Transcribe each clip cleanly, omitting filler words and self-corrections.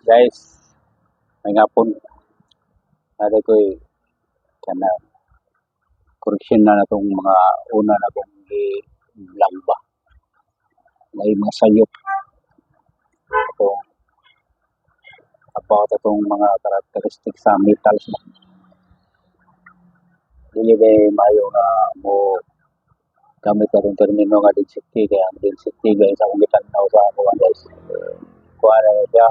Guys, maayong hapon. Naa ko'y kanang correction na natong mga una na kong gi-vlog ba. May mga sayop. Atong about atong mga characteristics sa metals ba. Dili ba maayo nga mo gamit atong termino nga density, kay ang density, guys, akong gitan-aw sa kuan, guys. Kuan na siya.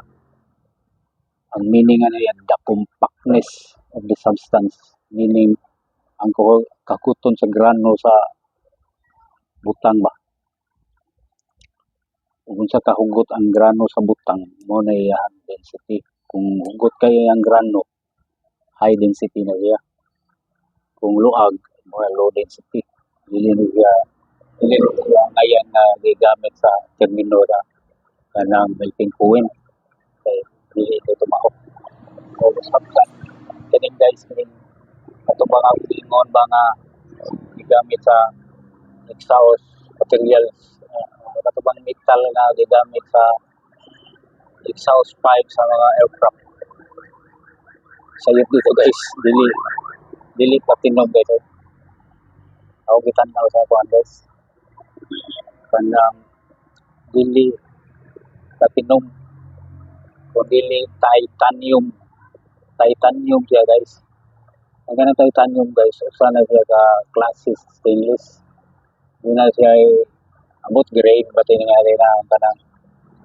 Ang meaning ano yan, the compactness of the substance. Meaning, ang kakuton sa grano sa butang ba. Ug unsa kahugot ang grano sa butang, mo na iyang density. Kung hugot kayo ang grano, high density na siya. Kung luag, mo na low density. Dili na siya ngayan nga gigamit sa termino na kanang melting point. Kay dili ito tumao. O samtan kining, guys, kining ato ba nga ingon ba nga gigamit sa exhaust materials, kato bang metal nga gigamit sa exhaust pipe sa mga aircraft. Sayop dito, guys, dili dili platinum, guys. Ako gitan-aw sa kuan, guys, kanang dili platinum kung dili titanium. Titanium siya, guys. Ang kanang titanium, guys, usa na siya ka klase sa stainless. Di na siya ay abot grade ba tingali na ang kanang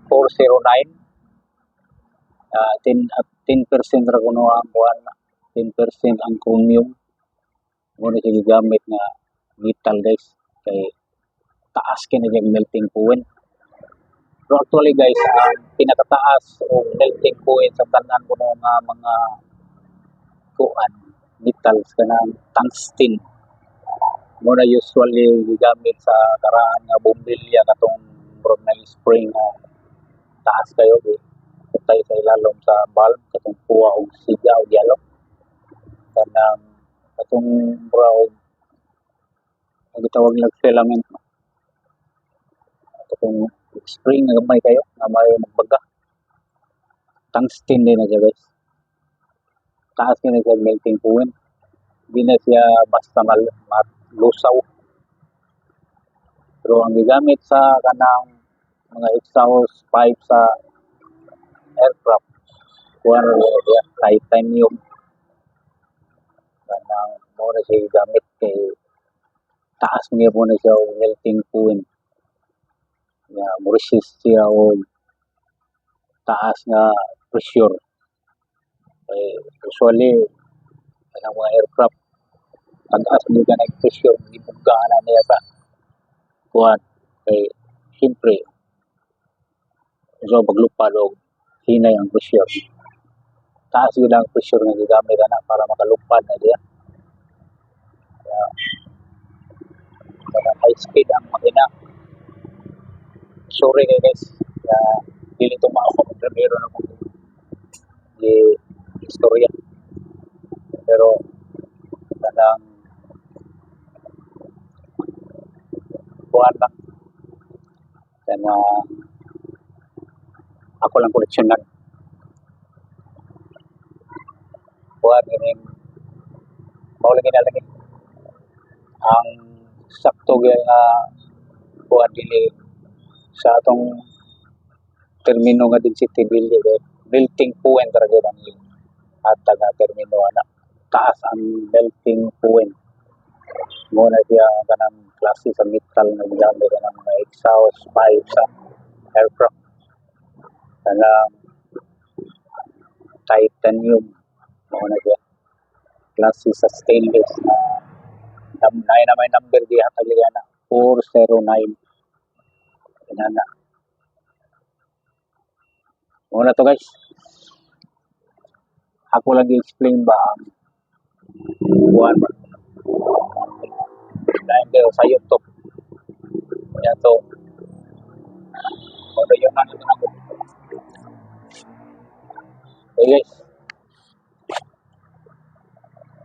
409, 10 at 10% ra kuno ang kuan, 10% ang chromium. Mo na siya gigamit nga metal, guys, kay taas kini yung melting point. Pero actually, guys, ang pinakataas o melting point sa tanan kuno nga mga kuan metals, kanang tungsten. Mo na usually gigamit sa karaan nga bombilya, katong murag na spring nga taas kayo gi putay sa ilalom sa bulb, katong kuha og siga og yellow, kanang katong mura og ang gitawag nila filament, katong spring nga gamay kayo nga may magbaga. Tungsten din na siya, guys. Taas kini siya melting point, di na siya basta malusaw. Pero ang gigamit sa kanang mga exhaust pipe sa aircraft, kuha na siya, titanium. Kanang mo na siya gigamit kay taas niya po na siya og melting point ya, mo resist siya og taas nga pressure, kay usually ang mga aircraft, tag-as mo ka pressure, gibugga na niya sa kuan, kay siyempre so paglupad og hinay ang pressure, taas gyud ang pressure nga gigamit ana para makalupad na diya. Kaya kanang high speed ang makina. Sorry kay, guys, kaya dili tumao primero na kong gi istorya, pero kanang kuan lang, kanang ako lang koleksyonan kuan kining mao lagi na lagi ang sakto gyud nga kuan. Dili sa atong termino nga density, dili kay melting point ra gyud ang hatag nga termino ana. Taas ang melting point, mo na siya kanang klase sa metal nga gigamit kanang mga exhaust pipe sa aircraft, kanang titanium. Mao na siya klase sa stainless na na may number gihatag diha na 409 inana. Mao na to, guys. Ako lang gi-explain ba ang kuan ba. Dahil kayo sayop to kaya to mao na yun ano to nako. Okay, guys.